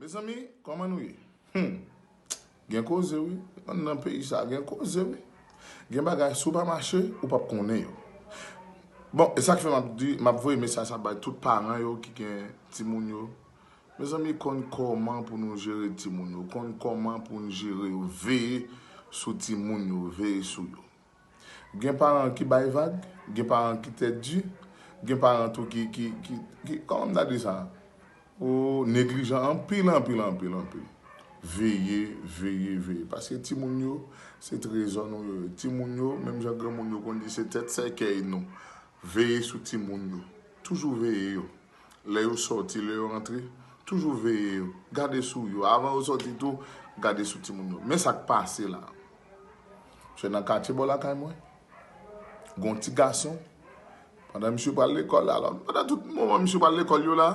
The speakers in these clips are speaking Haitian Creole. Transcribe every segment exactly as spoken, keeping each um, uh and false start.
Mezanmi, kòman nou ye? Hmm. Gen koze, wi. Anndan peyi sa, gen koze, wi. Gen bagay, si w pa mache, ou p ap konnen yo. Bon, e sa k fè m ap di, m ap voye mesaj sa bay tout paran yo ki gen timoun yo. Mezanmi, konn kòman pou nou jere timoun yo, konn kòman pou n jere yo, veye sou timoun yo, veye sou yo. Gen paran ki bay vag, gen paran ki tèt di, gen paran tou ki, ki, ki, ki, kòman m ta di sa? Ou neglijan anpil, anpil, anpil, anpil. Veye, veye, veye. Paske timoun yo, se trezò nou yo ye. Timoun yo, menm jan granmoun yo konn di, se tèt sèkèy nou. Veye sou timoun yo. Toujou veye yo. Lè yo sòti, lè yo rantre, toujou veye yo. Gade sou yo. Avan yo sòti tou, gade sou timoun yo. Men sa k pase la. Se nan katye bò lakay mwen. Gon ti gason. Pandan misye pral lekòl, alò, pandan tout moman misye pral lekòl yo la,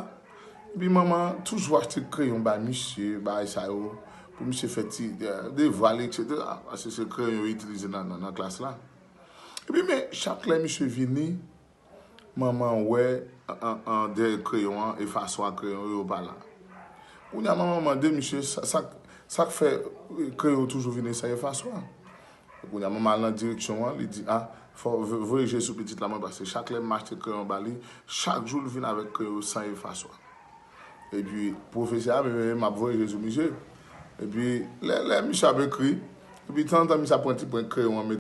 epi manman toujou achte kreyon ba misye, bagay sa yo, pou misye fè ti, eh, devwa li, etsetera. Paske se kreyon yo itilize nan, nan, nan klas la. Epi men, chak lè misye vini, manman wè an, an, an dèyè kreyon an, efaswa kreyon yo pa la. Kounye a manman mande misye, sa, sa, sa k fè kreyon toujou vini san efaswa? Kounye a manman al nan direksyon an, li di, a, fò w voye je sou pitit la mwen, paske chak lè m achte kreyon ba li, chak jou l vin avèk kreyon san efaswa. Epi pwofesè a, men, men, m ap voye je sou misye. Epi lè, lè misye ap ekri, epi tanzantan misye ap pran ti pwen kreyon an,